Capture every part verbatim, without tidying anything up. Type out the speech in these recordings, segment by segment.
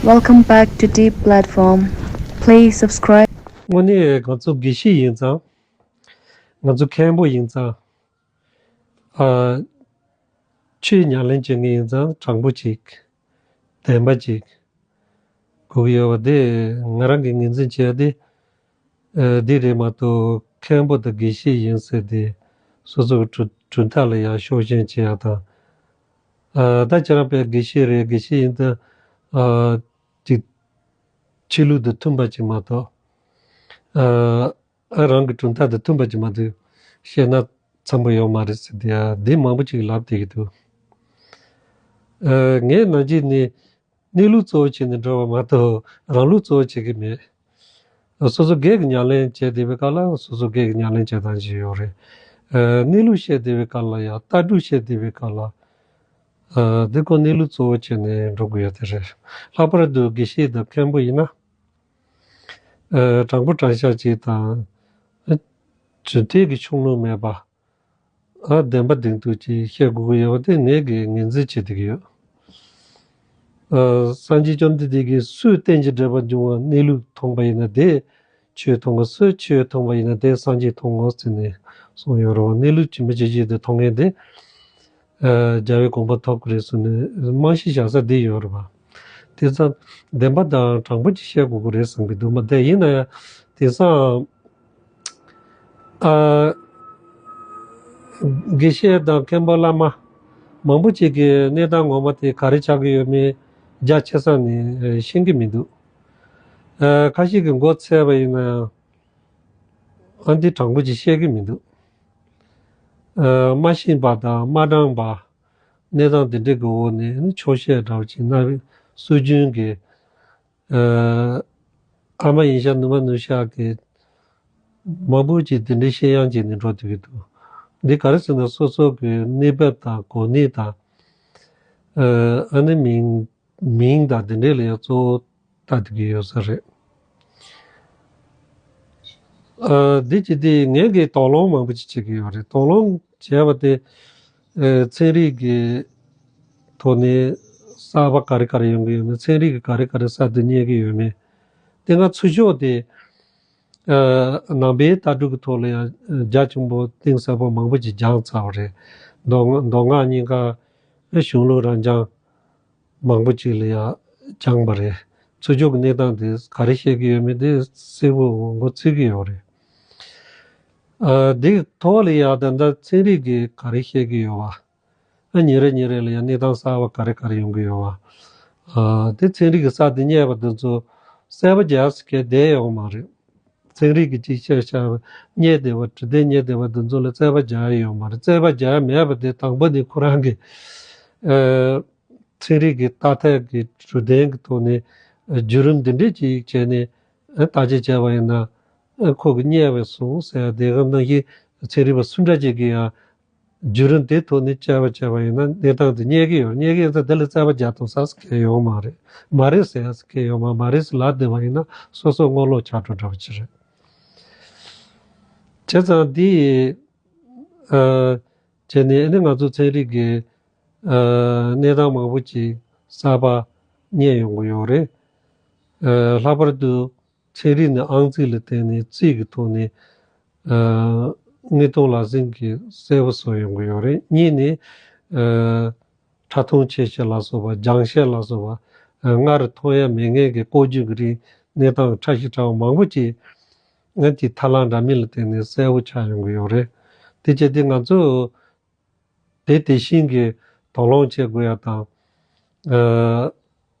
Welcome back to Deep Platform. Please subscribe. དངོས་གནས་ང་ཚོ་དགེ་བཤེས་ཡིན་ཙང་། ང་ཚོ་མཁན་པོ་ཡིན་ཙང་། ཨ། ཆོས་ཉམས་ལེན་བྱེད་མཁན་ཡིན་ཙང་དྲང་པོ་ཅིག་བདེན་པ་ཅིག་དགོས་ཀྱི་ཡོད་པ་དེ། ང་རང་གི་ངོས་འཛིན་བྱས་ཏེ། ཨ། འདི་རེད་མ་གཏོགས་མཁན་པོ་དང་དགེ་བཤེས་ཡིན་ཟེར་ཏེ་སོ་སོ་གི་གྲུབ་གྲུབ་མཐའ་ལ་ཡང་ཕྱོགས་ཞེན་བྱེད་ཡ་དང་། ཨ། ད་ཁྱེད་རང་དཔེ་དགེ་བཤེས་རེད། དགེ་བཤེས་ཡིན་ཙང་། ཨ། ཅིག་ཆོས་ལུགས་དང་མཐུན་པ་ཅིག་མ་གཏོགས། ཨ། ཨ། རང་གི་གྲུབ་མཐའ་དང་མཐུན་པ་ཅིག་མ་གཏོགས་བཤད་ན་འཚམ་པོ་ཡོད་མ་རེད་ཟེར་ཏེ། ཨ། འདི་མང་པོ་ཅིག་ལབ་བསྡད་ཀྱི་འདུག་ཨ། ངས་ནང་བཞིན་ནི་གནས་ལུགས་གཙོ་བོ་བྱས་ནས་འགྲོ་བ་མ་གཏོགས་རང་ལུགས་གཙོ་བོ་བྱེད་ཀྱི་མེད། སོ་སོ་སྒེར་གྱི་ཉམས་ལེན་བྱེད་བསྡད་པའི་སྐབས་ལ་སོ་སོ་སྒེར་གྱི་ཉམས་ལེན་བྱེད་སྟངས་ཅིག་ཡོད་རེད། ཨ། གནས་ལུགས་བཤད་བསྡད་པའི་སྐབས་ལ་ཡང་ལྟ་གྲུབ་བཤད་བསྡད་པའི་སྐབས་ལ། ཨ། འདི་ཁོ་གནས་ལུགས་གཙོ་བོ་བྱས་ནས་འགྲོ་དགོས་ཡ་དེ་རེད། ལྷག་པར་དུ་དགེ་བཤེས་དང་མཁན་པོ་ཡིན་ན། ཨ། དྲང་པོ་དྲང་བཞག་ཅིག་དང་། ཨ། རྫུན་ཐལ་གྱི་ཕྱོགས་ལྷུང་མེད་པ། ཨ། བདེན་པ་བདེན་ཐུག་ཅིག་བཤད་དགོས་ཀྱི་ཡོད་པ་དེ་ངས་ཀྱི་ངོས་འཛིན་བྱེད་བསྡད་ཀྱི་ཡོད། ཨ། སངས་རྒྱས་བཅོམ་ལྡན་འདས་ཀྱིས་སུས་རྟེན་ཅིང་འབྲེལ་བར་འབྱུང་བ་གནས་ལུགས་མཐོང་པ་ཡིན་ན་དེས་ཆོས་མཐོང་བ། སུས་ཆོས་མཐོང་པ་ཡིན་ན་དེས་སངས་རྒྱས་མཐོང་ངོ་ཟེར་ནས་གསུངས་ཡོད་རེད་བ། གནས་ལུགས་ཇི་མ་ཇི་བཞིན་དུ་མཐོང་མཁན་དེ། ཨ། རྒྱལ་བའི་གོ་འཕང་ཐོབ་ཀྱི་རེད་ཟེར་ནས་རྨང་གཞི་བཞག་ས་འདི་ཡོད་རེད་བ། དེ་ཙང་བདེན་པ་དང་དྲང་པོ་ཅིག་བཤད་དགོས་ཀྱི་རེད་བསམ་གྱི་འདུག་མ། དེ་ཡིན་ན་ཡང་དེང་སང་། ཨ། དགེ་བཤེས་དང་མཁན་པོ་བླ་མ་མང་པོ་ཅིག་གིས་གནས་སྟངས་ངོ་མ་དེ་ག་རེ་ཆགས་ཀྱི་ཡོད་མེད་རྒྱ་ཆེ་ས་ནས་ཤེས་ཀྱི་མི་འདུག་ཨ། ཁ་ཤས་ཀྱིས་མགོ་ཚོས་པ་ཡིན་ན་ཡང་། ཨ། འདི་དྲང་པོ་ཅིག་བཤད་ཀྱི་མི་འདུག་ཨ། མ་ཤེས་པ་དང་མ་དྲང་པ། གནས་སྟངས་དེ་འདྲའི་གི་འོག་ནས་ནི་ཆོག་ཤེས་འདྲ་བོ་ཅིག་ན། སྲོལ་རྒྱུན་གྱི། ཨ། ཨ་མ་ཡིན་ཤག་ནུ་མ་ནུ་ཤག་གི་མང་པོ་ཅིག་དེ་འདྲའི་བཤད་ཡང་བྱས་ནས་འགྲོ་བསྡད་ཀྱི་འདུག་འདི་ག་རེ་ཟེར་ན་སོ་སོ་གི་གནས་བབ་དང་གོ་གནས་དང་། ཨ། ཨ་ནི་མིང་མིང་དང་དེ་འདྲའི་ལ་ཡང་གཙོ་བོ་ལྟ་བསྡད་ཀྱི་ཡོད་ས་རེད། ཨ། འདི་ཅི་སྟེ་ངས་ཀྱི་དོགས་སློང་མང་པོ་ཅིག་བྱེད་ཀྱི་ཡོད་རེད། དོགས་སློང་བྱས་པ་དེ། ཨ། ཚན་རིག་གི་ཐོག་ནས་གསར་པ་ག་རེ་ག་རེ་ཡོང་གི་ཡོད་མེད། ཚན་རིག་གི་ག་རེ་ག་རེ་གསར་དུ་རྙེད་ཀྱི་ཡོད་མེད། དེ་སྔ་ཚུར་ཕྱོགས་དེ། ཨ། ནང་པའི་ལྟ་གྲུབ་ཀྱི་ཐོག་ལ་ཡང་རྒྱ་ཆེན་པོ་གཏིང་ཟབ་པོ་མང་པོ་ཅིག་སྦྱངས་ཚར་བ་རེད། མདོ་མདོ་སྔགས་གཉིས་ཀ་གཞུང་ལུགས་རང་རྐྱང་མང་པོ་ཅིག་ལ་ཡང་སྦྱངས་པ་རེད། ཚུར་ཕྱོགས་ཀྱི་གནས་སྟངས་དེ་ག་རེ་བཤད་ཀྱི་ཡོད་མེད་དེ་གསལ་པོ་མགོ་ཚོས་ཀྱི་ཡོད་རེད། ཨ། འདི་ཐོག་ལ་ཡང་ད་ལྟ་ཚན་རིག་གིས་ག་རེ་བཤད་ཀྱི་ཡོད་པ། ཨ། ཉིན་རེ་ཉིན་རེ་ལ་ཡང་གནས་སྟངས་གསར་པ་ག་རེ་ག་རེ་ཡོང་གི་ཡོད་པ། ཨ། དེ་ཚན་རིག་གིས་གསར་དུ་རྙེད་པ་དེ་ཚོ་གསལ་པོ་རྒྱག་ས་གལ་བསྡད་ཡོད་མ་རེད། ཚན་རིག་གིས་ཅིག་བཤད་བཤད་རྙེད་བསྡད་པ། འབྲི་དེབ་རྙེད་བསྡད་པ་དེ་ཚོ་ལ་རྩོད་པ་རྒྱག་ཡ་ཡོད་མ་རེད། རྩོད་པ་རྒྱག་ཡ་མེད་པ་དེ་དང་པོ་ནས་ཁོ་རང་གི། ཨ། ཚན་རིག་གི་ལྟ་ཐབས་ཀྱི་གྲུབ་དོན་གྱི་ཐོག་ནས་བརྒྱུད་རིམ་འདི་འདྲས་ཅིག་བྱས་ནས་བརྟག་དཔྱད་བྱས་པ་ཡིན་ན། ཨ། ཁོ་གི་རྙེད་པ་སོང་ཟེར་ཡ་དེ་ག་ནང་བཞིན་ཚན་རིག་པ་སུ་འདྲ་ཅིག་གིས་ཡང་བརྒྱུད་རིམ་དེ་ཐོག་ནས་དཔྱད་པ་བྱས་པ་ཡིན་ན་གནས་སྟངས་དེ་རྙེད་ཀྱི་ཡོད། རྙེད་ཀྱི་ཡོད་ཙང་དེ་ལ་རྩོད་པ་རྒྱག་ཐུབ་ས་གལ་ཡོད་མ་རེད། མ་རེད་ཟེར་ཡ་གལ་ཡོད་མ། མ་རེད་ཟེར་ལབ་བསྡད་པ་ཡིན་ན་སོ་སོ་རྔོག་ལོག་ཆགས་འགྲོ་འདྲ་པོ་ཅིག་རེད། བྱས་ཙང་འདི། ཨ། བྱས་ནས་ཨ་ནི་ང་ཚོ་ཚན་རིག་གི། ཨ། གནས་སྟངས་མང་པོ་ཅིག་གསར་པ་རྙེད་ཡོང་གི་ཡོད་རེད། ཨ། ལྷག་པར་དུ་ཚན་རིག་ནི་ཨང་རྩིས་ལ་བརྟེན་ནས་རྩིས་ཀྱི་ཐོག་ནས། ཨ། དངོས་མཐོང་ལག་ཟིན་གྱིས་གསལ་པོ་བཟོ་ཡོང་གི་ཡོད་རེད། གཉིས་ནི། ཨ། ཕྲ་མཐོང་ཆེ་བཤད་ལ་སོགས་པ། སྦྱང་བཤད་ལ་སོགས་པ། ཨ། སྔར་མཐོང་ཡ་མེད་མཁན་གྱི་ལྐོག་གྱུར་གྱི་རིག་གནས་སྟངས་ཕྲ་ཞིང་ཕྲ་བ་མང་པོ་ཅིག་ང་ཚོའི་ཐབས་ལམ་འདྲ་མིན་ལ་བརྟེན་ནས་གསལ་པོ་ཆགས་ཡོང་གི་ཡོད་རེད། དེ་བྱས་ཏེ་ང་ཚོས་དེ་དེ་བཞིན་གྱི་དོགས་སློང་བྱེད་དགོས་ཡ་དང་། ཨ།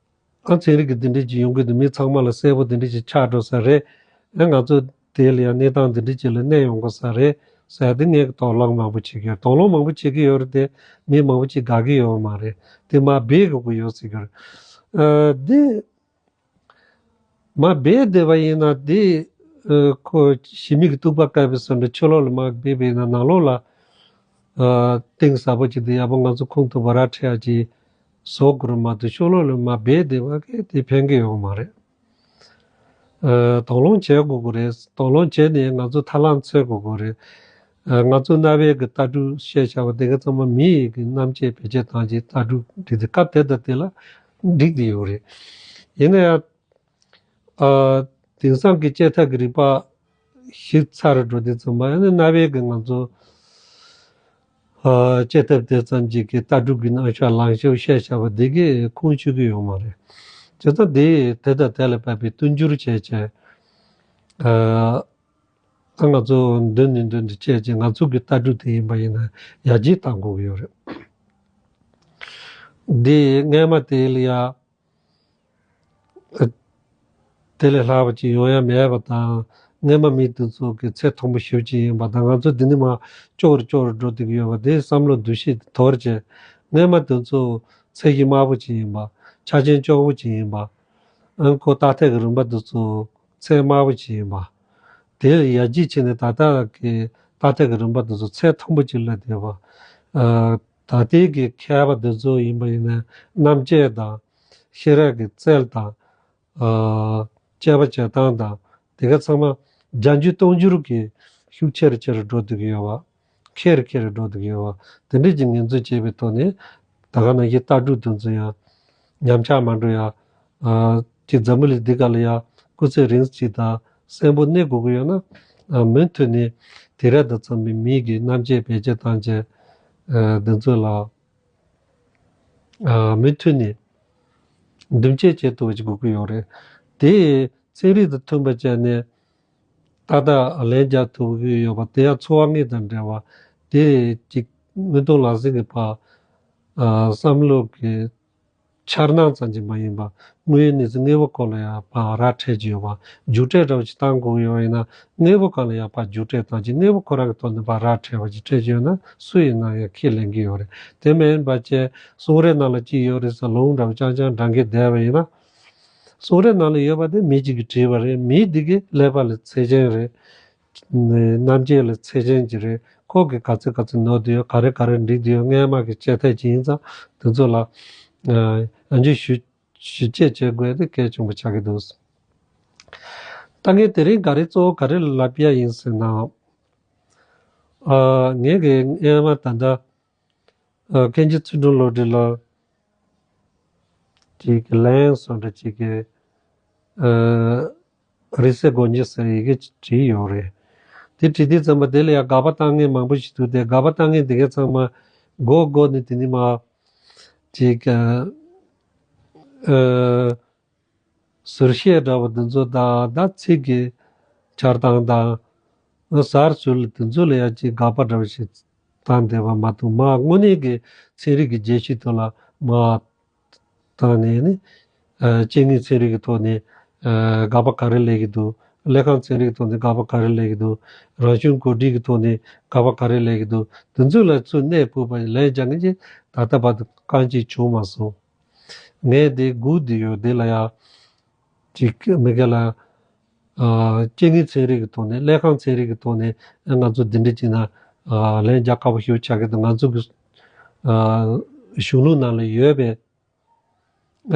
ཨ། ཚན་རིག་གི་འདི་འདྲ་ཅིག་ཡོང་གི་འདུག་མི་ཚང་མ་ལ་གསལ་པོ་འདི་འདྲ་ཅིག་ཆགས་འགྲོ་ས་རེད། ཨ། ང་ཚོ་དེ་ལ་ཡང་གནས་སྟངས་འདི་འདྲ་ཅིག་ལ་གནས་ཡོང་དགོས་ས་རེད་ཟེར་ཏེ་ངས་དོགས་སློང་མང་པོ་བྱེད་ཀྱི་ཡོད། དོགས་སློང་མང་པོ་བྱེད་ཀྱི་ཡོད་རེད་དེ། མི་མང་པོ་ཅིག་དགའ་གི་ཡོད་མ་རེད་དེ། མར་སྦས་དགོས་ཀྱི་ཡོད་ཟེར་གྱི་རེད། ཨ། འདི་མར་སྦས་བསྡད་པ་ཡིན་ན་འདི། ཨ། ཁོ་ཞི་མི་གི་གཏུག་པ་བཀག་པའི་བཟོ་འདྲ། ཕྱི་ལོགས་ལ་མར་སྦས་པ་ཡིན་ན་ནང་ལོགས་ལ། ཨ། གཏིང་ཟབ་པོ་ཅིག་དང་ཡག་པོ་ང་ཚོ་ཁུངས་ཐུབ་པ་ར་འཕྲད་ཡ་ཅིག་བཟོ་དགོས་རེད་མ་གཏོགས་ཕྱི་ལོགས་ལ་མར་སྦས་བསྡད་པ་གིས་དེ་ཕན་གྱི་ཡོད་མ་རེད། ཨ། དོགས་སློང་བྱེད་དགོས་ཀྱི་རེད། དོགས་སློང་བྱས་ནས་ང་ཚོ་ཐབས་ལམ་འཚོལ་དགོས་ཀྱི་རེད། ཨ། ང་ཚོ་གནའ་བོའི་གི་ལྟ་གྲུབ་བཤད་བྱ་བ་དེ་ག་ཚང་མ་མི་ཡི་གི་རྣམ་དཔྱོད་བེད་སྤྱོད་བཏང་བྱས་ལྟ་གྲུབ་འདི་དེ་སྐབས་དེ་དང་དེ་ལ་ འགྲིག་བསྡད་ཡོད་རེད། ཡིན་ན་ཡང་། ཨ། དེང་སང་གི་བཅད་ཐབས་ཀྱི་རིག་པ་ཞིབ་ཚགས་རུ་འགྲོ་དུས་ཙམ་པ་ཡང་ན་རྣ་བའི་གི་ང་ཚོ། ཨ། བཅད་ཐབས་དེ་ཙམ་ཅིག་གི་ལྟ་གྲུབ་ཀྱི་རྣམ་གཞག་ལངས་ཕྱོགས་བཤད་བཞག་པ་འདི་གས་ཁུངས་ཆོད་ཀྱི་ཡོད་མ་རེད། བྱས་ཙང་དེ་དེ་དང་དེ་ལ་བབས་པའི་བསྟུན་འགྱུར་བྱས་བྱས། ཨ། ང་ཚོ་མདུན་ནས་མདུན་དུ་བྱས་བྱས་ང་ཚོ་གི་ལྟ་གྲུབ་དེ་ཡིན་པ་ཡིན་ན་ཡར་རྒྱས་གཏང་དགོས་ཀྱི་ཡོད་རེད། འདི་སྔས་མ་དེ་ལ་ཡ། དེ་ལས་ལྷག་པ་ཅིག་ཡོང་ཡ་མེད་པ་དང་། སྔས་མ་མི་དེ་ཚོ་གི་ཚད་མཐོན་པོ་ཞེ་པོ་ཅིག་ཡིན་པ་དང་། ང་ཚོ་འདི་ནས་མར་སྐྱོ་རུ་སྐྱོ་རུ་འགྲོ་བསྡད་ཀྱི་ཡོད་པ་དེ་བསམ་བློ་འདུ་ཤེས་དེ་དོར་བྱས། སྔས་མ་དེ་ཚོ་ཚད་གཞི་དམའ་པོ་ཅིག་ཡིན་པ། ཆ་རྐྱེན་སྐྱོ་པོ་ཅིག་ཡིན་པ། ཨང་། ཁོ་ཏག་ཏག་གི་རིམ་པ་དེ་ཚོ་ཚད་དམའ་པོ་ཅིག་ཡིན་པ། དེ་ལ་ཡར་རྒྱས་ཕྱིན་ནས་ད་ལྟ་གི་ཏག་ཏག་གི་རིམ་པ་དེ་ཚོ་ཚད་མཐོན་པོ་ཅིག་སླེབས་བསྡད་པ། ཨ། ད་ལྟའི་གི་མཁས་པ་དེ་ཚོ་ཡིན་པ་ཡིན་ན་རྣམ་དཔྱོད་དང་། ཤེས་རབ་ཀྱི་རྩལ་དང་། ཨ། དཔྱད་པ་བྱེད་སྟངས་དང་། དེ་ག་ཚང་མ་བརྒྱ་འགྱུར་སྟོང་འགྱུར་གྱིས་ཤུགས་ཆེ་རུ་ཆེ་རུ་འགྲོ་བསྡད་ཀྱི་ཡོད་པ། ཁེ་རུ་ཁེ་རུ་འགྲོ་བསྡད་ཀྱི་ཡོད་པ། དེ་འདྲ་ཅིག་ངོས་འཛིན་བྱས་པའི་ཐོག་ནས། ད་ག་ནང་བཞིན་ལྟ་གྲུབ་དེ་ཚོ་ཡང་ཉམས་ཆག་མ་འགྲོ་ཡ། ཨ། ཅིག་འཛམ་བུ་གླིང་འདི་ག་ལ་ཡ་སྐུ་ཚེ་རིང་ཅིག་དང་གསོན་པོ་གནས་དགོས་ཀྱི་ཡོད་ན། ཨ། མུ་མཐུད་ནས་དེང་རབས་དང་འཚམ་པའི་མིའི་གི་རྣམ་དཔྱོད་བེད་སྤྱོད་བཏང་བྱས། ཨ། འདི་ཚོ་ལ། ཨ། མུ་མཐུད་ནས་མདུན་སྐྱོད་བྱེད་ཐུབ་པ་ཅིག་དགོས་ཀྱི་ཡོད་རེད། དེ་ཚན་རིག་དང་མཐུན་པ་བྱས་ནས་ཏག་ཏག་ལན་རྒྱག་ཐུབ་ཀྱི་ཡོད་པ་དེ་ཡང་འཚོ་བ་དངོས་དང་འབྲེལ་བ་དེ་ཅིག་དངོས་དོན་ལག་ཟིན་གྱི་བར། ཨ། བསམ་བློ་གི་འཆར་སྣང་ཙམ་ཅིག་མ་ཡིན་པ། དངོས་ཡོད་གནས་ཚུལ་དངོས་པོ་སྐོར་ལ་ཡང་ཕར་ར་འཕྲོད་ཀྱི་ཡོད་པ། རྒྱུགས་སྤྲོད་འདྲ་བོ་ཅིག་བཏང་དགོས་ཡོད་ཡིན་ན། དངོས་པོ་སྒང་ལ་ཡང་ཕར་རྒྱུགས་སྤྲོད་བཏང་བྱས། དངོས་པོ་ཁོ་རང་གི་ཐོག་ནས་ཕར་ར་འཕྲོད་པ་ཅིག་སྤྲད་ཀྱི་ཡོད་ན་སུ་ཡིན་ན་ཡང་ཁས་ལེན་གྱི་ཡོད་རེད། དེ་མིན་པ་བྱས་གསུང་རབ་ནང་ལ་ཅི་ཡོད་རེད་ཟེར་ལུང་འདྲ་བོ་རྐྱང་རྐྱང་བགྲང་གིན་བསྡད་པ་ཡིན་ན། གསུང་རབ་ནང་ལ་ཡོད་པ་དེ་མི་གཅིག་གིས་བྲིས་པ་རེད། མི་འདི་གི་ཀླད་པ་ལ་ཚད་ཅན་རེད། རྣམ་དཔྱོད་ལ་ཚད་ཅན་གྱི་རེད། ཁོ་གིས་ག་ཚོད་ག་ཚོད་ནོར་བསྡད་ཡོད། ག་རེ་ག་རེ་འགྲིག་བསྡད་ཡོད། སྔས་མ་གི་བཅད་ཐབས་ཅིག་ཡིན་ཙང་དེ་ཚོ་ལ། ཨ། ཡང་བསྐྱར་ཞིབ་ཞིབ་དཔྱད་བྱེད་དགོས་དེ་གལ་ཆེན་པོ་ཆགས་ཀྱི་འདུག་ད་ངས་དེ་རིང་ག་རེ་གཙོ་བོ་ག་རེ་ལབ་ཡ་ཡིན་ཟེར་ན། ཨ། ངས་གི་སྔས་མ་ད་ལྟ། ཨ། མཁན་ཆེན་ཚུལ་ཁྲིམས་བློ་གྲོས་ལགས་ཀྱི་ལན་སོགས་འདྲ་ཅིག་གི། ཨ། རིང་བསྲེལ་སྒོ་འབྱེད་ཟེར་ཡི་གེ་བྲིས་ཡོད་རེད། དེ་བྲིས་དུས་ཙམ་པ་དེ་ལ་ཡང་དགག་པ་བཏང་མཁན་མང་པོ་ཞིག་འདུག་སྟེ། དགག་པ་བཏང་མཁན་དེ་གའི་ཚང་མ་མགོ་སྒུར་ནས་དེ་ནི་མ་ཅིག་ཨ། ཟུར་བཤད་འདྲ་བོ་འདི་ཚོ་དང་། ད་ཚིག་གི་འཆར་སྟངས་དང་། ཟུར་ལ་དེ་ཚོ་ལ་ཡང་ཅིག་དགག་པ་འདྲ་བོ་ཞིག་བཏང་བསྡད་པ་མ་གཏོགས། མ་དངོས་གནས་ཀྱི་ཚན་རིག་གི་རྒྱས་བཤད་ཐོག་ལ་མ་བཏང་ནས་ནི། ཨ། རྐྱེན་ངན་ཚན་རིག་གི་ཐོག་ནས། ཨ། དགག་པ་ག་རེ་སླེབས་ཀྱི་འདུག་ཀླད་ཁང་ཚན་རིག་གི་ཐོག་ནས་དགག་པ་ག་རེ་སླེབས་ཀྱི་འདུག་རང་བྱུང་གོ་སྒྲིག་གི་ཐོག་ནས་དགག་པ་ག་རེ་སླེབས་ཀྱི་འདུག་དེ་ཚོ་ལ་ཚུར་གནས་སྤོས་པ་ལན་རྒྱག་མཁན་ཅིག་ད་ལྟ་བར་དུ་རྐང་གཅིག་བྱུང་མ་སོང་། ངས་དེ་སྒུག་བསྡད་ཡོད། དེ་ལ་ཡང་ཅིག་མི་སྒེར་ལ། ཨ། རྐྱེན་ངན་ཚན་རིག་གི་ཐོག་ནས། ཀླད་ཁང་ཚན་རིག་གི་ཐོག་ནས་ང་ཚོ་འདི་འདྲ་བྱས་ན། ཨ། ལན་རྒྱག་ཁག་པོ་ཞིག་ཆགས་ཀྱི་འདུག་ང་ཚོ་གི། ཨ། གཞུང་ལུགས་ནང་ལ་ཡོད་པའི་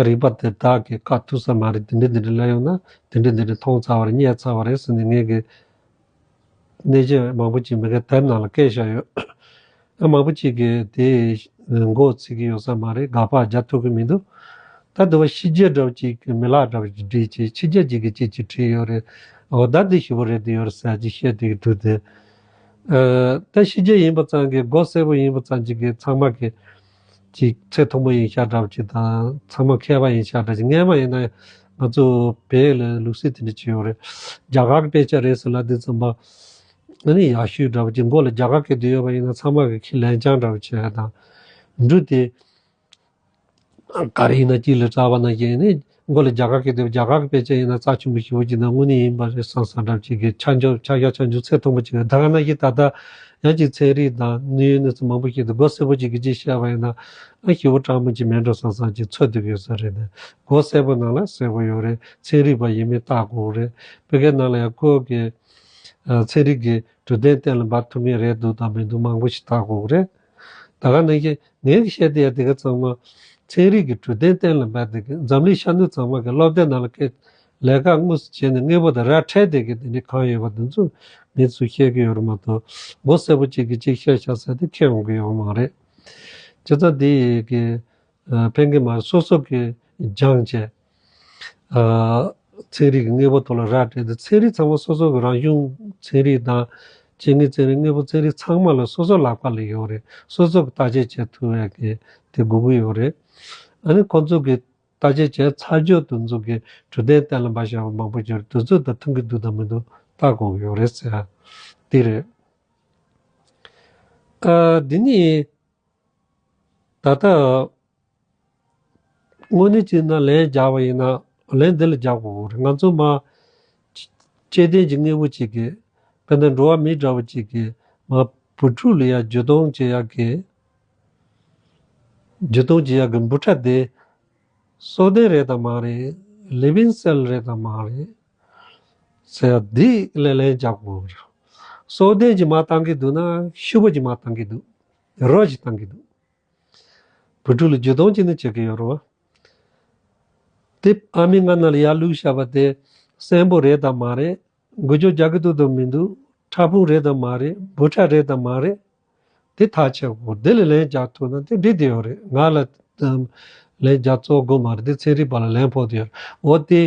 རིག་པ་དེ་དག་གིས་ཁ་ཐུག་ས་མ་རེད། འདི་འདྲ་འདི་འདྲ་ལབ་ཡོང་ན་འདི་འདྲ་འདི་འདྲ་མཐོང་ཚར་བ་རེད། རྙེད་ཚར་བ་རེད་ཟེར་ནས་ངས་གི་གནས་ཚུལ་མང་པོ་ཅིག་མི་སྒེར་དེབ་ནང་ལ་བཀོད་བཞག་ཡོད། ཨ། མང་པོ་ཅིག་གིས་དེ་མགོ་ཚོད་ཀྱི་ཡོད་ས་མ་རེད། དགག་པ་རྒྱག་ཐུབ་ཀྱི་མི་འདུག་ད་དེ་བ་ཕྱི་རྒྱལ་འདྲ་བོ་ཅིག་གི་མི་ལག་འདྲ་བོ་ཅིག་བྲིས་བྱས། ཕྱི་རྒྱལ་ཅིག་གིས་ཅིག་ཅིག་བྲིས་ཡོད་རེད། འོ། ད་འདི་ཞིབ་པོ་རེད་དེ་ཡོད་རེད་ཟེར་ཅིག་བཤད་བསྡད་ཀྱི་འདུག་སྟེ། ཨ། ད་ཕྱི་རྒྱལ་ཡིན་པ་ཙམ་གྱིས། མགོ་གསལ་པོ་ཡིན་པ་ཙམ་ཅིག་གིས་ཚང་མ་གི་ཅིག་ཚད་མཐོན་པོ་ཡིན་ཤག་འདྲ་བོ་ཅིག་དང་། ཚང་མ་མཁས་པ་ཡིན་ཤག་འདྲ་ཅིག་སྔས་མ་ཡིན་ན་ང་ཚོ་བོད་ལ་ལུགས་སྲོལ་དེ་འདྲ་ཅིག་ཡོད་རེད། རྒྱ་གར་གྱི་དཔེ་ཆ་རེད་ཟེར་ལབ་དུས་ཙམ་པ། ཨ་ནི་ཡག་ཤོས་འདྲ་བོ་ཅིག་མགོ་ལ་རྒྱ་གར་སྐད་བསྡད་ཡོད་པ་ཡིན་ན་ཚང་མ་གིས་ཁས་ལེན་རྐྱང་འདྲ་བོ་བྱས་དང་། འབྲུ་དེ་ག་རེ་ཡིན་ན་དཀྱིལ་ལ་བཀྲ་བ་ནང་བཞིན་ནི་མགོ་ལ་རྒྱ་གར་སྐད་བསྡད་པ། རྒྱ་གར་གྱི་དཔེ་ཆ་ཡིན་ན་རྩ་ཆེན་པོ་ཞེ་པོ་ཅིག་དང་། དངོས་གནས་ཡིན་པ་རེད་བསམ་བསམ་འདྲ་བོ་ཅིག་གི་ཆ་འཇོག་ཆ་བཞག་ཆ་འཇོག་ཚད་མཐོན་པོ་ཅིག་ཡོད། ད་ག་ནང་བཞིན་ད་ལྟ་ཡང་ཅིག་ཚན་རིག་དང་དངོས་ཡོད་གནས་ཚུལ་མང་པོ་ཞིག་ཏུ་མགོ་གསལ་པོ་ཅིག་གིས་ཅིག་བཤད་པ་ཡིན་ན། ཨ། ཞེ་པོ་སྤྲང་མོ་ཅིག་མེད་འགྲོ་བསམ་བསམ་ཅིག་ཚོར་སྡོད་ཀྱི་ཡོད་ས་རེད། དེ་མགོ་གསལ་པོ་ནང་ལ་གསལ་པོ་ཡོད་རེད། ཚན་རིག་པ་ཡིན་མིན་བལྟ་དགོས་རེད། བོད་སྐད་ནང་ལ་ཡང་ཁོ་གི། ཨ། ཚན་རིག་གི་གྲུབ་དོན་གཏན་ལ་འབེབས་ཐུབ་མཁན་རེད་འདུག་དང་མི་འདུག་མང་པོ་ཞིག་བལྟ་དགོས་རེད། ད་ག་ནང་བཞིན་ངས་བཤད་བསྡད་ཡ་དེ་ག་ཚང་མ་ཚན་རིག་གི་གྲུབ་དོན་གཏན་ལ་འབེབས་བསྡད་མཁན། འཛམ་གླིང་ཤར་ནུབ་ཚང་མ་གི་སློབ་དེབ་ནང་ལ་སྐད་ལས་ཀ་དངོས་སུ་བྱས་ནས་དངོས་པོ་དང་ར་འཕྲོད་བསྡད་མཁན་དེ་འདྲ་གང་ཡོད་པ་དེ་ཚོ་ངས་ཚུར་བཤད་ཀྱི་ཡོད་རེད་མ་གཏོགས། མགོ་གསལ་པོ་གཅིག་གིས་གཅིག་བཤད་བཞག་ཟེར་དེ་ཁྱོན་ཡོང་གི་ཡོད་མ་རེད། བྱས་ཙང་དེ་ཡི་གི། ཨ། ཕན་གི་མ་རེད། སོ་སོ་གི་ སྦྱངས་བྱས། ཨ། ཚན་རིག་གི་དངོས་པོ་ཐོག་ལ་ར་སྤྲད་དེ། ཚན་རིག་ཚང་མ་སོ་སོ་གི་རང་བྱུང་ཚན་རིག་དང་། སྐྱེ་དངོས་ཚན་རིག། དངོས་པོ་ཚན་རིག་ཚང་མ་ལ་སོ་སོ་ལག་པ་ལ་ཡོད་རེད། སོ་སོ་གི་བརྟག་དཔྱད་བྱེད་ཐུབ་ཡག་གི་དེ་དགོས་ཀྱི་ཡོད་རེད། ཨ་ནི་ཁོང་ཚོ་གི་བརྟག་དཔྱད་བྱས་ཚར་རྗེས་དེ་ཚོ་གི་འཕྲོད་བསྟེན་གཏན་ལ་འབེབས་བྱས་པ་མང་པོ་ཡོད་རེད། དེ་ཚོ་དང་མཐུན་གྱི་འདུག་དང་མི་འདུག་བལྟ་དགོས་ཀྱི་ཡོད་རེད་ཟེར་ཡ་དེ་རེད། ཨ། འདི་ནི་ད་ལྟ་དངོས་གནས་བྱས་ན་ལན་རྒྱག་པ་ཡིན་ན་ལན་འདི་ལ་རྒྱག་དགོས་རེད། ང་ཚོ་མ་སྐྱེ་ལྡན་གྱི་དངོས་པོ་གཅིག་གིས། དཔེར་ན་འགྲོ་བ་མི་འདྲ་བ་གཅིག་གིས་མ་བུ་ཕྲུག་ལ་ཡ་འཇུ་བཏང་བྱེད་ཡག་གི། འཇུ་བཏང་བྱེད་ཡག་གི་འབུ་ཕྲ་དེ་སྲོག་ལྡན་རེད་དམ་མ་རེད། ལི་བིང་སེལ་རེད་དམ་མ་རེད་ཟེར་ཡ་འདི་ལ་ལན་རྒྱག་དགོས་རེད། སྲོག་ལྡན་གྱིས་མ་བཏང་གི་འདུག་ན་ཤི་བོ་གྱིས་མ་བཏང་གི་འདུག་རོ་གྱིས་བཏང་གི་འདུག་བུ་ཕྲུག་ལ་འཇུ་བཏང་བྱས་ནས་བྱེད་ཀྱི་ཡོད་རེད་བ། དེ་ཨ་མའི་མངལ་ནང་ལ་ཡར་བླུགས་བཞག་པ་དེ་གསོན་པོ་རེད་དམ་མ་རེད། འགུལ་སྐྱོད་རྒྱག་གི་འདུག་དམ་མི་འདུག་ཕྲ་ཕུང་རེད་དམ་མ་རེད། འབུ་ཕྲ་རེད་དམ་མ་རེད། དེ་ཐག་བཅད་དགོས། དེ་ལ་ལན་རྒྱག་ཐུབ་ན་དེ་འགྲིག་བསྡད་ཡོད་རེད། ང་ལ་ལན་རྒྱག་གཙོ་དགོས་མ་རེད། དེ་ཚན་རིག་པ་ལ་ལན་ཕོག་བསྡད་ཡོད་རེད། འོ་དེ་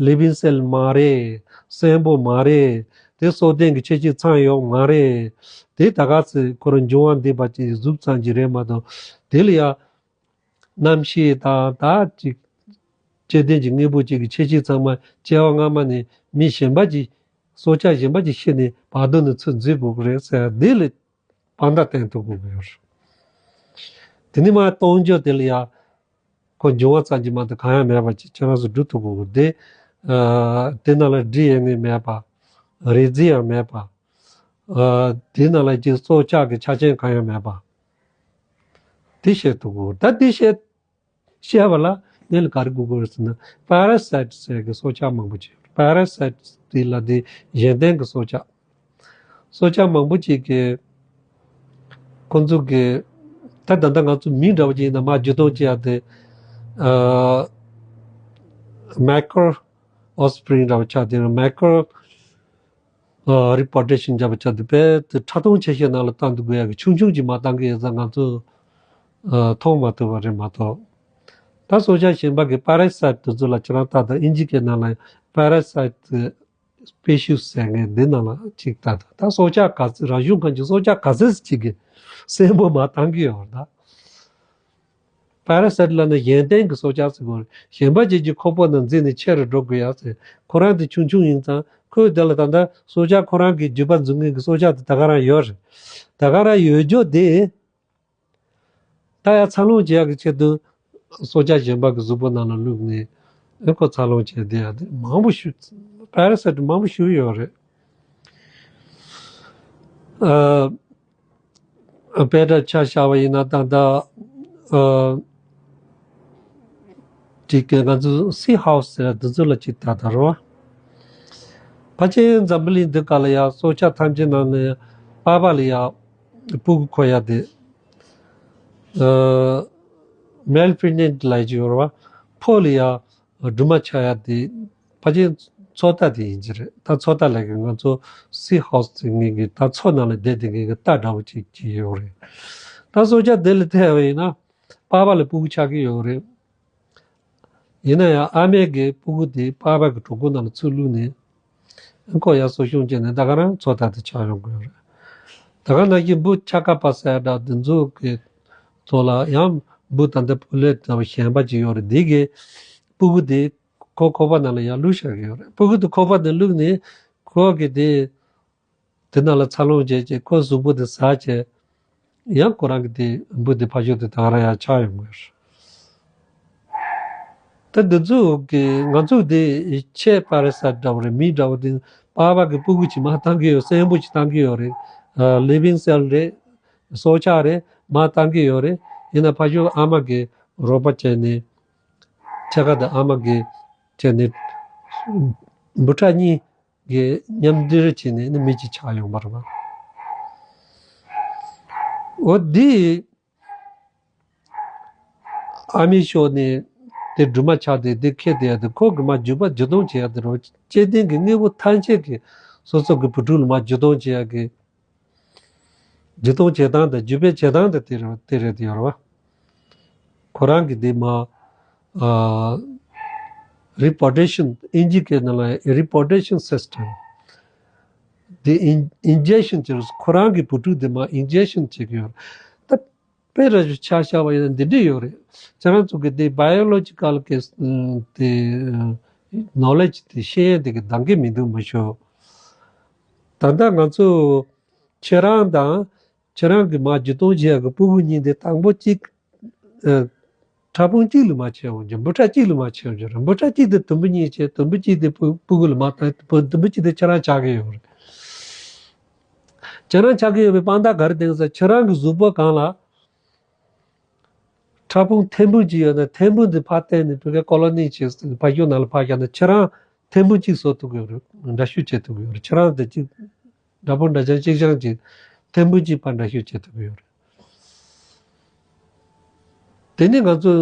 ལི་བིང་སེལ་མ་རེད། གསོན་པོ་མ་རེད། དེ་སྲོག་ལྡན་གྱི་ཁྱད་ཆོས་ཚང་ཡོད་མ་རེད། དེ་ད་ག་ཚོད་ཁོ་རང་འབྱུང་བ་འདས་པ་ཅིག་གཟུགས་ཙམ་ཅིག་རེད་མ་གཏོགས། དེ་ལ་ཡ་རྣམ་ཤེས་དང་ད་ཅིག་སྐྱེ་ལྡན་གྱི་དངོས་པོ་གཅིག་གི་ཁྱད་ཆོས་ཚང་མ་སྐྱེ་བ་སྔ་མ་ནས་མི་གཞན་པ་ཅིག་སྲོག་ཆགས་གཞན་པ་ཅིག་ཤི་ནས་བར་དོ་ནས་ཚུར་འཛུལ་དགོས་ཀྱི་རེད་ཟེར། འདི་ལ་དཔང་རྟགས་བསྟན་ཐུབ་དགོས་ཀྱི་ཡོད་རེད། དེ་ནས་མར་གཏོང་རྒྱུ་དེ་ལ་ཡ། ཁོ་འབྱུང་བ་ཙམ་གྱིས་མ་གཏོགས་གང་ཡང་མེད་པ་ཅིག་ཁྱེད་རང་ཚོ་སྒྲུབ་ཐུབ་དགོས་ཀྱི་རེད། དེ་ཨ་དེ་ནང་ལ་འབྲི་ཡོང་མཁན་མེད་པ། རིགས་རྫས་ཡང་མེད་པ། ཨ་དེ་ནང་ལ་ཅིག་སྲོག་ཆགས་ཀྱི་ཆ་རྐྱེན་གང་ཡང་མེད་པ། དེ་བཤད་ཐུབ་དགོས། ད་དེ་བཤད་བཤད་པ་ལ་ངས་ལ་ག་རེ་དགོས་ཀྱི་རེད་ཟེར་ན། པ་ར་སའིཊ་ཟེར་གྱི་སྲོག་ཆགས་མང་པོ་ཅིག་པ་ར་སའིཊ་དེ་ལ་དེ་གཞན་བརྟེན་གྱི་སྲོག་ཆགས། སྲོག་ཆགས་མང་པོ་ཅིག་གིས་ཁོང་ཚོ་གིས། ད་ད་ལྟ་ང་ཚོ་མི་འདྲ་བོ་ཅིག་ཡིན་ན་མར་འཇུ་བཏང་བྱེད་ཡ་དེ། ཨ་མའི་ཀྲོ་ཨོཕ་སི་པི་རིང་འདྲ་བོ་ཆགས་དེ། མའི་ཀྲོ་ཨ་རི་པོ་ཊེ་ཤན་བརྒྱབ་པ་ཆགས་དེ། དཔེ་དེ་ཕྲ་མཐོང་ཆེ་ཤོས་ནང་ལ་བཏང་དུ་དགོས་ཡ་གི་ཆུང་ཆུང་ཅིག་མར་བཏང་གི་ཡོད་ཙང་ང་ཚོ་ཨ་མཐོང་མ་ཐུབ་པ་རེད་མ་གཏོགས། ད་སྲོག་ཆགས་གཞན་པ་གི་པ་ར་སའིཊ་དེ་ཚོ་ལ་ཁྱེད་རང་ལྟ་དང་། ཨིན་ཇི་སྐད་ནང་ལ་པ་ར་སའིཊ་སི་པེ་ཤིས་ཟེར་མཁན་འདི་ནང་ལ་ཅིག་ལྟ་དང་། ད་སྲོག་ཆགས་ག་ཚོད། རང་བྱུང་ཁམས་ཀྱི་སྲོག་ཆགས་ག་ཚོད་ཅིག་གི་གསོན་པོ་མར་བཏང་གི་ཡོད་རེད་ད། པ་ར་སའིཊ་ལབ་ན་གཞན་བརྟེན་གྱི་སྲོག་ཆགས་ཟེར་དགོས་རེད། གཞན་པ་ཅིག་གི་ཁོག་པ་ནང་འཛུལ་ནས་ཆེ་རུ་འགྲོ་དགོས་ཡ་ཟེར། ཁོ་རང་དེ་ཆུང་ཆུང་ཡིན་ཙང་། ཁོས་དེ་ལ་ད་ལྟ་སྲོག་ཆགས་ཁོ་རང་གི་རྒྱུད་པ་འཛུགས་མཁན་གྱི་སྲོག་ཆགས་དེ་ད་ག་རང་ཡོད་རེད། ད་ག་རང་ཡོད་རྒྱུ་དེ། ད་ཡ་འཚར་ལོངས་བྱེད་ཡག་གི་ཆེད་དུ་སྲོག་ཆགས་གཞན་པ་གི་གཟུགས་པོ་ནང་ལ་བླུགས་ནས་ཨེ་ཁོ་འཚར་ལོངས་བྱས་བསྡད་ཡ་དེ་མང་པོ་ཞིག་པ་ར་སའིཊ་མང་པོ་ཞིག་ཡོད་རེད། ཨ་དཔེ་འདྲ་ཆ་བཞག་པ་ཡིན་ན་ད་ལྟ་ཨ་ཅིག་གི་ང་ཚོ་སི་ཧའུ་སི་ཟེར་འདི་ཚོ་ལ་ཅིག་ལྟ་དང་རོ། ཕལ་ཆེར་འཛམ་བུ་གླིང་འདི་སྒང་ལ་ཡ་སྲོག་ཆགས་ཐམས་ཅད་ནང་ནས་པགས་པ་ལ་ཡ་སྤུ་གུ་འཁོར་ཡ་དེ། ཨ་མེལ་པི་རེག་ནེན་ཊི་ལབ་ཀྱི་ཡོད་རེད་བ། ཕོ་ལ་ཡ་སྦྲུམ་མ་ཆགས་ཡ་དེ་ཕལ་ཆེར་མཚོ་རྟ་དེ་ཡིན་གྱི་རེད། ད་མཚོ་རྟ་ལབ་མཁན་ང་ཚོ་སི་ཧོག་སི་ངེད་ཀྱི་ད་མཚོ་ནང་ལ་བསྡད་དེ་མཁན་གྱི་རྟ་འདྲ་བོ་ཅིག་ཅིག་ཡོད་རེད། ད་སྲོག་ཆགས་དེ་ལ་བལྟས་པ་ཡིན་ན་པགས་པ་ལ་སྤུ་གུ་ཆགས་ཀྱི་ཡོད་རེད། ཡིན་ན་ཡང་ཨ་མས་ཀྱི་སྤུ་གུ་དེ་པགས་པ་གི་གྲོད་ཁོག་ནང་ལ་ཚུར་བླུགས་ནས་ཁོ་ཡར་གསོ་སྐྱོང་བྱས་ནས་ད་ག་རང་མཚོ་རྟ་དེ་ཆགས་ཡོང་གི་ཡོད་རེད། ད་ག་ནང་བཞིན་འབུ་ཆ་ཀ་པ་ཟེར་འདྲ་དེ་ཚོ་གི་ཐོག་ལ་ཡང་འབུ་ད་ལྟ་པུ་ལེ་འདྲ་བ་གཞན་པ་ཅིག་ཡོད་རེད། འདི་གི་སྤུ་གུ་དེ་ཁོ་ཁོག་པ་ནང་ལ་ཡར་བླུགས་བཞག་གི་ཡོད་རེད། སྤུ་གུ་དེ་ཁོག་པ་ནང་བླུགས་ནས་ཁོ་གི་དེ་དེ་ནང་ལ་འཚར་ལོངས་བྱས་བྱས་ཁོ་གཟུགས་པོ་དེ་ཟ་བྱས། ཡང་ཁོ་རང་གི་དེ་འབུ་དེ་ཕར་ཕྱོགས་དེ་ད་ག་རང་ཡར་ཆགས་ཡོང་གི་རེད། ད་འདི་ཚོ་གི་ང་ཚོ་དེ་ཆེས་པ་ར་སའིཊ་འདྲ་བོ་རེད། མི་འདྲ་བོ་དེ་པགས་པ་གི་སྤུ་གུ་ཅིག་མར་བཏང་གི་ཡོད། གསོན་པོ་ཅིག་བཏང་གི་ཡོད་རེད། ལི་བིང་སེལ་རེད། སྲོག་ཆགས་རེད། མར་བཏང་གི་ཡོད་རེད། ཡིན་ན་ཕར་ཕྱོགས་ཨ་མ་གི་རོགས་པ་བྱས་ནས་ཕྱེད་ཀ་དང་ཨ་མ་གི་བྱས་ནས་འབུ་ཕྲ་གཉིས་གི་མཉམ་འབྲེལ་བྱས་ནས་ནི་མི་གཅིག་ཆགས་ཡོང་བ་རེད་པ། འོ་འདི་ཨ་མའི་ཕྱོགས་ནས་དེ་སྦྲུམ་མ་ཆགས་ཏེ་དེ་ཁྱེར་བསྡད་ཡ་དེ་ཁོ་གི་མར་རྒྱུད་པ་འཇུ་བཏང་བྱེད་ཡ་དེ་རེད། སྐྱེ་ལྡན་གྱི་དངོས་པོ་ཐམས་ཅད་ཀྱིས་སོ་སོ་གི་བུ་ཕྲུག་ལ་མར་འཇུ་བཏང་བྱེད་ཡ་གི་འཇུ་བཏང་བྱེད་སྟངས་དང་རྒྱུད་པ་འབྱེད་སྟངས་དེ་དེ་རེད། དེ་རེད་དེ་ཡོད་རེད་པ། ཁོ་རང་གི་དེ་མར་ ཨ་reproduction, ཨིན་ཇི་སྐད་ནང་ལ་reproduction system དེ་ཨིན་ཨིན་ཇེག་ཤན་བྱས། ཁོ་རང་གི་བུ་ཕྲུག་དེ་མར་ཨིན་ཇེག་ཤན་བྱེད་ཀྱི་ཡོད་རེད། ད་དཔེ་ར་ཞིག་ཆ་བཞག་པ་ཡིན་ན་འདི་འདྲ་ཡོད་རེད། ཁྱེད་རང་ཚོ་གི་དེ་biological གི་དེ་knowledge དེ་ཤེས་ཡོན་དེ་གི་འདང་གི་མི་འདུག་མ་ཤོད། ད་ལྟ་ང་ཚོ་ཁྱེད་རང་དང་ཁྱེད་རང་གི་མར་བརྒྱུད་གཏོང་བྱེད་ཡག་གི་སྤུ་གུ་གཉིས་དེ་དང་པོ་གཅིག་ཨ་ཕྲ་ཕུང་གཅིག་ལ་མར་ཆགས་ཡོང་རྒྱུ། འབུ་ཕྲ་གཅིག་ལ་མར་ཆགས་ཡོང་རྒྱུ་རེད། འབུ་ཕྲ་གཅིག་དེ་དུམ་བུ་གཉིས་བྱས། དུམ་བུ་གཅིག་དེ་སྤུ་སྤུ་གུ་ལ་མར་བཏང་། དུམ་བུ་གཅིག་དེ་ཁྱེད་རང་ཆགས་ཀྱི་ཡོད་རེད། ཁྱེད་རང་ཆགས་ཀྱི་ཡོད་པའི་དཔང་རྟགས་ག་རེ་བསྟན་ཟེར། ཁྱེད་རང་གི་གཟུགས་པོ་སྒང་ལ་ཕྲ་ཕུང་ཐེར་འབུམ་གཅིག་ཡོད་ན། ཐེར་འབུམ་དེ་ཕར་བཏོན་ནས་ཕ་གིའི་ཀོ་ལོ་ནི་བྱས། ཕ་ཤུལ་ནང་ལ་ཕར་བཞག་ན་ཁྱེད་རང་ཐེར་འབུམ་གཅིག་བཟོ་ཐུབ་ཀྱི་ཡོད་རེད། འདྲ་བཤུས་བྱེད་ཐུབ་ཀྱི་ཡོད་རེད། ཁྱེད་རང་དེ་གཅིག་འདྲ་པོ་འདྲ་ཆགས་གཅིག་རྐྱང་གཅིག་ཐེར་འབུམ་གཅིག་ཕར་འདྲ་བཤུས་བྱེད་ཐུབ་ཀྱི་ཡོད་རེད། དེ་ནི་ང་ཚོ་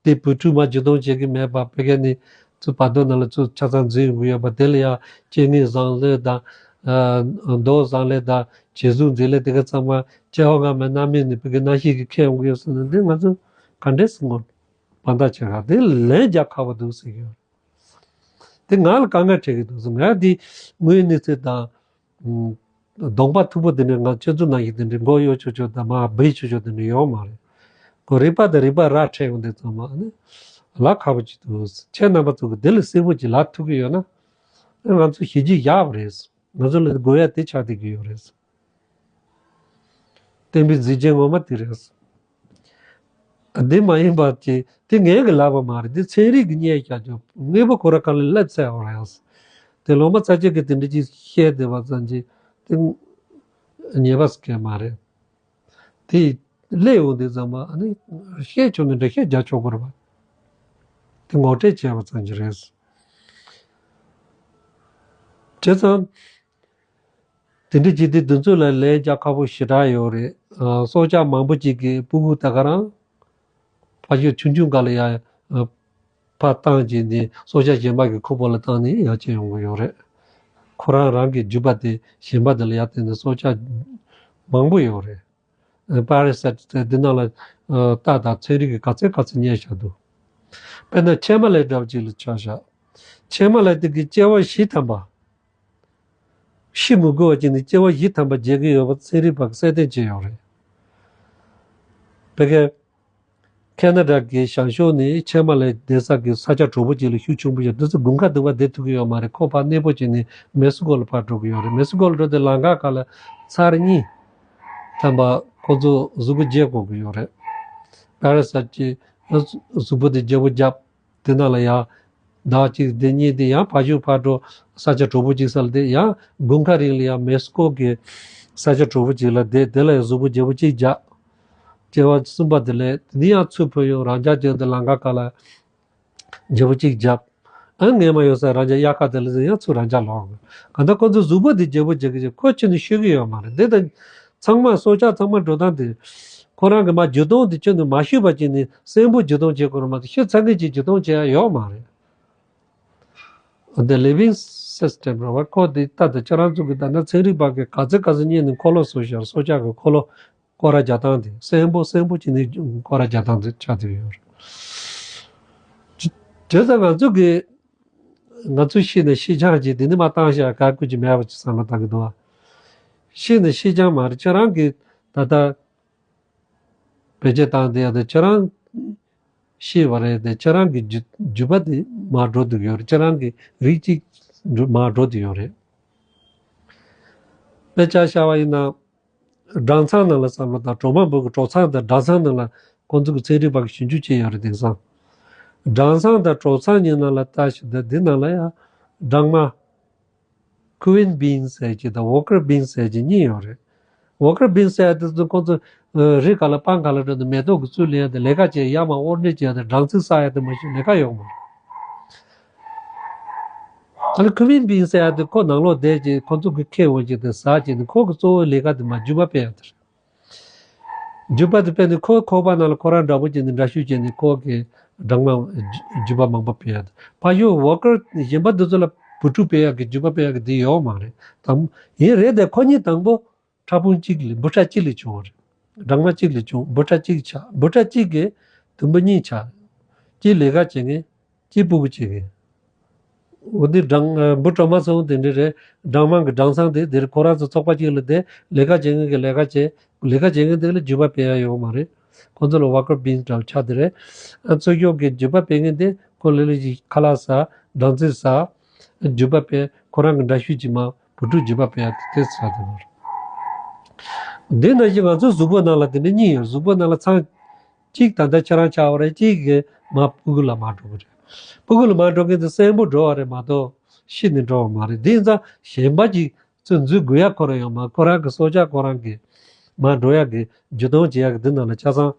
དེ་བུ་ཕྲུག་མར་བརྒྱུད་གཏོང་བྱེད་ཀྱི་མེད་པ། ཕ་གི་ནི་ཚུར་བར་དོ་ནང་ལ་ཚུར་ཆ་ཚང་འཛུལ་ཡོང་གི་ཡོད་པ། དེ་ལ་ཡང་སྐྱེ་དངོས་བཟང་ལོས་དང་། ཨ་མདོག་བཟང་ལོས་དང་། བྱད་གཟུགས་མཛེས་ལོས། དེ་ག་ཚང་མ་སྐྱེ་བ་སྔ་མའི་རྣམ་སྨིན་ནི་ཕ་གི་རྣམ་ཤེས་ཀྱིས་ཁྱེར་ཡོང་གི་ཡོད་ཟེར་ན། འདི་ང་ཚོ་ག་འདྲས་སེ་ངོ་དཔང་རྟགས་བྱེད་ག། དེ་ལན་རྒྱག་ཁག་པོ་འདུག་ཟེར་གྱི་ཡོད། དེ་ང་ལ་དཀའ་ངལ་འཕྲད་ཀྱི་འདུག་ཟེར། ང་འདི་དངོས་གནས་ཚེ་དང་། ཨ་གདོང་པ་མཐུག་པོ་དེ་འདྲ། ང་ཁྱེད་ཚོ་ནང་བཞིན་དེ་འདྲ་མགོ་གཡོག་ཆོག་ཆོག་དང་མར་སྦས་ཆོག་ཆོག་དེ་འདྲ་ཡོད་མ་རེད། ཁོ་རིག་པ་དང་རིག་པ་ར་འཕྲད་ཡོང་དུས་ཙམ་པ་ནི་ལབ་ཁག་པོ་ཅིག་འདུག། ཁྱེད་རྣམ་པ་ཚོ་གིས་དེ་ལས་གསལ་པོ་ཅིག་ལབ་ཐུབ་ཀྱི་ཡོད་ན། ང་ཚོ་གཞི་རྒྱ་ཡག་པོ་རེད། ང་ཚོ་ལ་དགོས་ཡ་དེ་ཆགས་བསྡད་ཀྱི་ཡོད་རེད། བསྟན་པའི་གཟི་བརྗིད་ངོ་མ་དེ་རེད། འདི་མ་ཡིན་པ་ཅིག་དེ་ངས་གི་ལབ་པ་མ་རེད། འདི་ཚན་རིག་གི་བརྙན་བཞག་རྒྱུ། དངོས་པོ་ཁོ་རང་ག་ལ་སླེབས་ཚར་བ་རེད། དེ་ལོ་མ་ཚ་ཆེན་གྱིས་དེ་འདྲ་ཅིག་བཤད་བསྡད་པ་ཙམ་གྱིས་དེ་ཉེས་པ་ཟེར་མཁན་མ་རེད། དེ་སླེབས་ཡོང་དུས་ཙམ་པ་ཨ་ནི་བཤད་ཆོག་ནི་འདྲ་བཤད་རྒྱག་ཆོག་གི་རེད་པ། དེ་ངོ་སྤྲོད་བྱས་པ་ཙམ་གྱིས་རེད། བྱས་ཙང་། དེ་འདྲ་བྱེད་དུས་དེ་ཚོ་ལ་ལན་རྒྱག་ཁག་པོ་ཞེ་དྲག་ཡོད་རེད། ཨ་སྲོག་ཆགས་མང་པོ་ཅིག་གི་སྤུ་གུ་ད་ག་རང་ཕ་ཤུལ་ཆུང་ཆུང་སྒང་ལ་ཡ་ཨ་ཕར་བཏང་བྱས་ནས་སྲོག་ཆགས་གཞན་པ་གི་ཁུག་པ་ལ་བཏང་ནས་ཡར་སྐྱེ་ཡོང་གི་ཡོད་རེད། ཁོ་རང་རང་གི་རྒྱུད་པ་དེ་གཞན་པ་དེ་ལ་ཡར་བརྟེན་ནས་སྲོག་ཆགས་མང་པོ་ཡོད་རེད། པ་ར་སའིཊ་དེ་འདི་ནང་ལ་ཨ་རྟགས་དང་ཚན་རིག་གི་ག་ཚད་ག་ཚད་རྙེད་བཞག་འདུག། དཔེར་ན་ཕྱེ་མ་ལེབ་འདྲ་བོ་ཅིག་ལ་ཆ་བཞག། ཕྱེ་མ་ལེབ་དེ་གི་སྐྱེ་བ་བཞི་ཐམ་པ། ཤི་མི་དགོས་པ་ཅིག་ནི་སྐྱེ་བ་བཞི་ཐམ་པ་བརྒྱབ་ཀྱི་ཡོད་པ་ཚན་རིག་པ་གིས་གསལ་སྟོན་བྱས་ཡོད་རེད། ཕ་གིའི་ཁེ་ན་ཌ་གི་བྱང་ཕྱོགས་ནས་ཕྱེ་མ་ལེབ་བསྡད་ས་གི་ས་ཆ་གྲོག་པོ་ཅིག་ལ་ཤུགས་ཆེན་པོ་ཡོད། དེ་ཚོ་དགུན་ཁ་དུ་བ་བསྡད་ཐུབ་ཀྱི་ཡོད་མ་རེད། ཁོ་ཕར་གནས་སྤོ་བྱས་ནས་མེག་སི་ཀོ་ལ་ཕར་འགྲོ་གི་ཡོད་རེད། མེག་སི་ཀོ་ལ་འགྲོ་དུས་ལམ་ཁ་ཁག་ལ་ཚར་གཉིས་ཐམ་པ་ཁོ་ཚོ་གཟུགས་པོ་བརྗེ་དགོས་ཀྱི་ཡོད་རེད། པ་ར་སའིཊ་ཀྱི་གཟུགས་པོ་དེ་བརྗེ་པོ་བརྒྱབ། དེ་ནང་ལ་ཡང་ཟླ་གཅིག་བསྡད། གཉིས་བསྡད། ཡང་ཕ་ཤུལ་ཕར་འགྲོ། ས་ཆ་གྲོག་པོ་གཅིག་ས་ལ་བསྡད། ཡང་དགུན་ཁ་རིང་ལ་ཡང་མེག་སི་ཀོ་གི་ས་ཆ་གྲོག་པོ་གཅིག་ལ་བསྡད། དེ་ལ་ཡང་གཟུགས་པོ་བརྗེ་པོ་གཅིག་བརྒྱབ། སྐྱེ་བ་གསུམ་པ་དེ་ལ་དེ་ནས་ཡང་ཚུར་བུད་ཡོང་། རང་འཇགས་བྱས་ཏེ་ལམ་ཁ་ཁག་ལ་བརྗེ་པོ་གཅིག་བརྒྱབ། ཨ་ངས་མ་ཡོང་ས་རང་འཇགས་དབྱར་ཁ་དེ་ལ་ཡང་ཚུར་རང་འཇགས་ལོག། གང་ལྟར་ཁོ་ཚོ་གཟུགས་པོ་དེ་བརྗེ་པོ་བརྒྱབ་ཀྱི་བྱས། ཁོ་ཁྱོན་ནས་ཤི་གི་ཡོད་མ་རེད། འདི་དང་ཚང་མ་སྲོག་ཆགས་ཚང་མ་འགྲོ་སྟངས་དེ། ཁོ་རང་གི་མར་བརྒྱུད་གཏོང་དེ་ཁྱོན་ནས་མ་ཤེས་པ་ཅིག་ནས་གསོན་པོ་བརྒྱུད་གཏོང་བྱེད་དགོས་རེད་མ་གཏོགས། ཤི་ཚར་མཁན་ཅིག་བརྒྱུད་གཏོང་བྱེད་ཡ་ཡོད་མ་རེད། འདི་ལི་བིང་སི་སི་ཊམ་རེད་པ། ཁོ་དེ་ལྟ་དང་ཁྱེད་རང་ཚོ་གི་ད་ནི་ཚན་རིག་པ་གི་ག་ཚོད་ག་ཚོད་རྙེད་ནས་འཁོར་ལོ་བཟོས་ཤག། སྲོག་ཆགས་ཀྱི་འཁོར་ལོ་སྐོར་ར་རྒྱག་སྟངས་དེ། གསོན་པོ་གསོན་པོ་བྱས་ནས་སྐོར་ར་རྒྱག་སྟངས་དེ་ཆགས་བསྡད་ཡོད་རེད། བྱས་ཙང་ང་ཚོ་གི་ང་ཚོ་ཤི་ནས་ཤི་ཆང་བྱས། དེ་ནས་མར་བཏང་བཞག་ག་ཀུ་ཅི་མེད་པ་ཅིག་བསམ་བློ་བཏང་གི་འདུག་ཨ། ཤི་ནས་ཤི་ཆང་མ་རེད། ཁྱེད་རང་གིས་ད་ལྟ་བེད་སྤྱོད་བཏང་བསྡད་ཡ་དེ་ཁྱེད་རང་ཤི་བ་རེད་དེ། ཁྱེད་རང་གི་རྒྱུད་རྒྱུད་པ་དེ་མར་འགྲོ་བསྡད་ཡོད་རེད། ཁྱེད་རང་གི་རིགས་གཅིག་མར་འགྲོ་བསྡད་ཡོད་རེད། དཔེ་ཆ་བཞག་པ་ཡིན་ན། སྦྲང་ཚང་ནང་ལ་བསམ་བློ་བཏང་། གྲོ་མ་འབུ་གི་གྲོག་ཚང་དང་སྦྲང་ཚང་ནང་ལ་ཁོང་ཚོ་གི་ཚན་རིག་པ་གི་ཞིབ་འཇུག་བྱས་ཡོད་རེད། དེང་སང་སྦྲང་ཚང་དང་གྲོག་ཚང་གཉིས་ནང་ལ་ལྟ་ཞིག་དང་། འདི་ནང་ལ་ཡང་སྦྲང་མ་ཁུ་ཝིན་བིན་ཟེར་གྱི་དང་ཝོ་ཀར་བིན་ཟེར་གྱི་གཉིས་ཡོད་རེད། ཝོ་ཀར་བིན་ཟེར་ཡ་དེ་ཚོ་ཁོང་ཚོ་ཨ་རི་ག་ལ་སྤང་ག་ལ་འགྲོ་དུས་མེ་ཏོག་གི་ཚུལ་ལེན་ཡ་དང་། ལས་ཀ་བྱེད་ཡ་མ་དབོར་འདྲེན་བྱེད་ཡ་དང་། སྦྲང་རྩི་ཟ་ཡ་དེ་མ་གཏོགས་ལས་ཀ་ཡོད་མ་རེད། ཨ་ནི་ཁུ་ཝིན་བིན་ཟེར་ཡ་དེ་ཁོ་ནང་ལོགས་བསྡད་ཀྱི་ཁོ་ཚོ་གི་ཁྱེར་འོང་ཅིག་དེ་ཟ་ཅིག་ནི་ཁོ་གི་གཙོ་བོའི་ལས་ཀ་དེ་མར་རྒྱུད་པ་སྤེལ་ཡ་དེ་རེད། རྒྱུད་པ་དེ་སྤེལ་ནས་ཁོ་ཁོག་པ་ནང་ལ་ཁོ་རང་འདྲ་པོ་བྱས་ནས་འདྲ་བཤུས་བྱས་ནས་ཁོ་གི་སྦྲང་མ་རྒྱུད་པ་མང་པོ་སྤེལ་ཡ་དེ། ཕ་ཡུལ་ཝོ་ཀར་གཞན་པ་འདི་ཚོ་ལ་བུ་ཕྲུག་སྤེལ་ཡག་གི་རྒྱུད་པ་སྤེལ་ཡག་གི་དེ་ཡོད་མ་རེད། དང་ཡིན་རེད་དེ། ཁོ་གཉིས་དང་པོ་ཕྲ་ཕུང་གཅིག་ལས་འབུ་ཕྲ་གཅིག་ལས་བྱུང་བ་རེད། སྦྲང་མ་གཅིག་ལས་བྱུང་། འབུ་ཕྲ་གཅིག་ཆགས། འབུ་ཕྲ་གཅིག་གིས་དུམ་བུ་གཉིས་ཆགས། གཅིག་ལས་ཀ་བྱེད་མཁན། གཅིག་སྤུ་གུ་བྱེད་མཁན། འོ་འདི་སྦྲང་ཨ་འབུ་གྲོག་མ་ཚོ་དེ་འདྲ་རེད། སྦྲང་མ་གི་སྦྲང་ཚང་དེ་དེར་ཁོ་རང་ཚོ་ཚོགས་པ་གཅིག་ལ་དེ་ལས་ཀ་བྱེད་མཁན་གྱི་ལས་ཀ་བྱེད། ལས་ཀ་བྱེད་མཁན་དེ་ལ་རྒྱུད་པ་སྤེལ་ཡ་ཡོད་མ་རེད། ཁོ་ཚོ་ལ་worker bees འདྲ་ཆགས་དེ་རེད། ཨ་འཚོ་སྐྱོབ་ཀྱི་རྒྱུད་པ་སྤེལ་མཁན་དེ་ཁོ་ལས་ལས་ཀྱི་ཁ་ལག་ཟ། སྦྲང་རྩི་ཟ། རྒྱུད་པ་སྤེལ། ཁོ་རང་གི་འདྲ་བཤུས་ཀྱི་མ་བུ་ཕྲུག་རྒྱུད་པ་སྤེལ་ཡ་དེ་དེ་ཟ་དེ་རེད། དེ་ནང་བཞིན་ང་ཚོ་གཟུགས་པོ་ནང་ལ་དེ་འདྲ་གཉིས་ཡོད། གཟུགས་པོ་ནང་ལ་ཚང་གཅིག་ད་ལྟ་ཁྱེད་རང་ཆགས་པ་རེད། གཅིག་གི་མ་སྤུ་གུ་ལ་མ་འགྲོ་གི་རེད། སྤུ་གུ་ལ་མ་འགྲོ་མཁན་དེ་གསོན་པོ་འགྲོ་བ་རེད་མ་གཏོགས་ཤི་ནས་འགྲོ་བ་མ་རེད། དེ་ཡིན་ཙང་གཞན་པ་ཅིག་ཚོད་འཛུལ་དགོས་ཡ་ཁོ་རང་ཡོད་མ། ཁོ་རང་གི་སྲོག་ཆགས་ཁོ་རང་གི་མ་འགྲོ་ཡ་གི་རྒྱུ་སྟོན་བྱེད་ཡ་གི་དེ་ནང་ལ་ཆ་ཚང་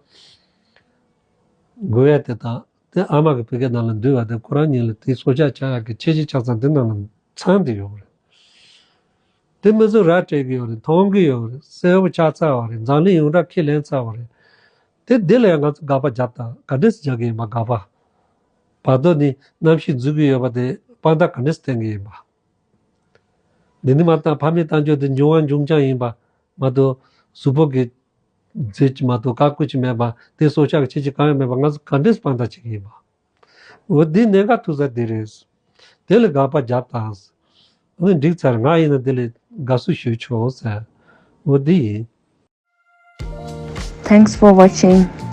དགོས་ཡ་དེ་དང་། དེ་ཨ་མ་གི་བུ་གའི་ནང་ལ་འདུས་པ་དེ་ཁོ་རང་ཉིད་ལ་དེ་སྲོག་ཆགས་ཆགས་ཡ་གི་ཁྱད་ཆོས་ཆ་ཚང་དེ་ནང་ལ་ཚང་དེ་ཡོད་རེད། དེ་མི་ཚོ་ར་སྤྲད་ཀྱི་ཡོད་རེད། མཐོང་གི་ཡོད་རེད། གསོན་པོ་ཆགས་ཚར་བ་རེད། འཛམ་གླིང་ཡོངས་གྲགས་ཁས་ལེན་ཚར་བ་རེད། དེ་དེ་ལ་ཡང་ང་ཚོ་དགག་པ་བརྒྱབ་དང་ག་འདྲས་སེ་རྒྱག་གི་ཡིན་པ་དགག་པ། བར་དོ་ནི་གནམ་གཤིས་འཛུལ་གྱི་ཡོད་པ་དེ་དཔང་རྟགས་ག་འདྲས་སེ་བསྟན་གྱི་ཡིན་པ། འདི་ནི་མ་བཏང་ཕ་མས་བཏང་རྒྱུ་དེ་འབྱུང་བ་འབྱུང་རྐྱང་ཡིན་པ་མ་གཏོགས་གཟུགས་པོ་གི་རྫས་ཀྱི་མ་གཏོགས་བཀག་སྐུལ་ཅིག་མེད་པ། དེ་སྲོག་ཆགས་ཀྱི་ཁྱད་ཆོས་གང་ཡང་མེད་པ་ང་ཚོ་ག་འདྲས་སེ་དཔང་རྟགས་བྱེད་ཀྱི་ཡིན་པ། འོ་འདི་གནད་འགག་ཐུག་ས་དེ་རེད། དེ་ལ་དགག་པ་བརྒྱབ་དང་། ངས་འགྲིག་ཚར། ང་ཡིན་ན་དེ་ལ་དགའ་བསུ་ཞུ་ཆོག་ཟེར། འོ་འདི་ཡིན། Thanks for watching.